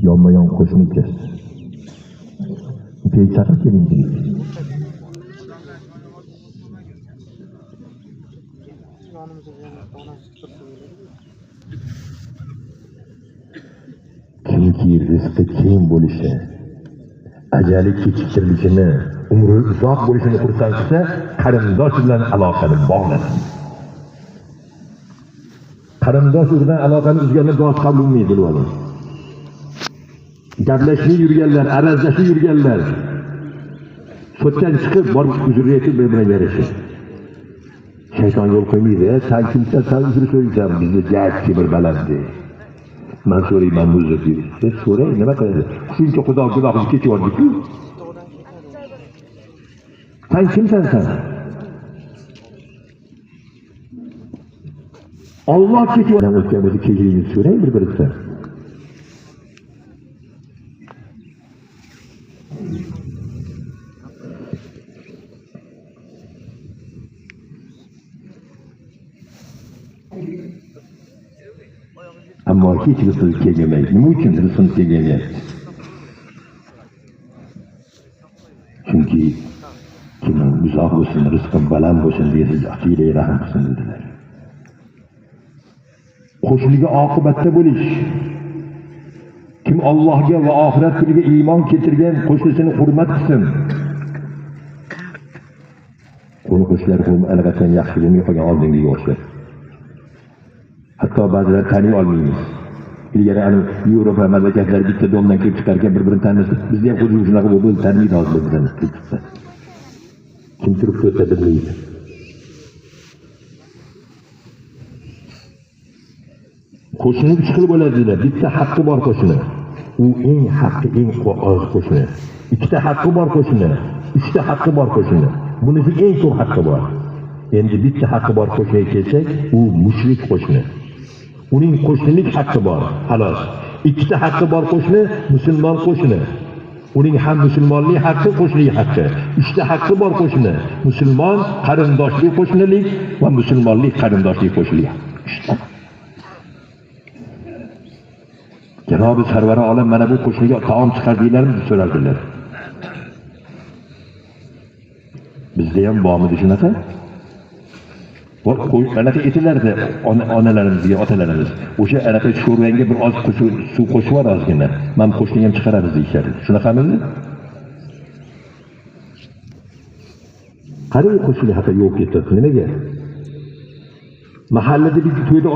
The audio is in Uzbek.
Yonma-yon qo'shni ukasi. Ukay chaqir keling deydi. Kimki rizqi keng bo'lishi, ajali kechiktirilishini, umri uzoq bo'lishini xursand qilsa, qarindosh bilan aloqani bog'lasin. Qarindosh bilan aloqani uzganlar duosi qabul bo'lmaydi, bilib oling. Gaplashmay yurganlar, arazlashib yurganlar sotdan chiqib borib uzr aytib bir-birini yarashib. Shayton yo'l qo'ymaydi. Sen kimsan, sen uzr so'raysan, bizni jahd kibr baland. Man so'rayman uzr deydi. Siz so'rang, nima qiladi? Shuncha Xudo gunohini kechib yubordi-ku. Sen kimsan sen? Alloh kechib yuborgan o'tgan bo'lsa kechiringizni so'rang bir-biringizdan. Ammo hech rizqi kelmaydi. Nima uchun rizqi kelmayapti? Chunki kim uzoq bo'lsin, rizqi baland bo'lsin desa, asiylik rahm qilsin dedilar. Qo'shniga oqibatda bo'lish. Kim Allohga va oxirat kuniga iymon keltirgan qo'shnisini hurmat qilsin. Qo'ni qo'shnilar allaqachon yaxshi bo'lmay qolgan oldingiga o'xshab. Hatto ba'zilar taniy olmaymiz. Ilgari ana Yevropa mamlakatlari bitta domdan kirib chiqarkan bir-birini tanimasa, bizda ham xuddi shunaqa bo'lib taniydi hozir bir-birini kirib chiqsa. Kim turibdi o'ta bilmaydi. Qo'shni uch xil bo'ladi dedilar. Bitta haqqi bor qo'shni. U eng haqqi eng oz qo'shni. Ikkita haqqi bor qo'shni, uchta haqqi bor qo'shni. Bunisi eng ko'p haqqi bor. Endi bitta haqqi bor qo'shniga kelsak, u mushrik qo'shni. Uning qo'shnilik haqqi bor, xolos. Ikkita haqqi bor qo'shni, musulmon qo'shni. Uning ham musulmonlik haqqi, qo'shnilik haqqi. Uchta haqqi bor qo'shni, musulmon qarindoshlik qo'shnilik va musulmonlik qarindoshlik qo'shnilik. Uchta. Janobi Sarvari olam mana bu qo'shniga taom chiqardinglarmi deb so'rardilar. Bizda ham bormidi shunaqa? Anaqa aytilardi onalarimizga, otalarimiz. O'sha anaqa sho'rvanga bir oz suv qo'shib yubor ozgina. Mana qo'shniga ham chiqaramiz deyishardi. Shunaqamidi? Qarang, qo'shni haqi yo'q ketdi. Nimaga? Mahallada bir to'yda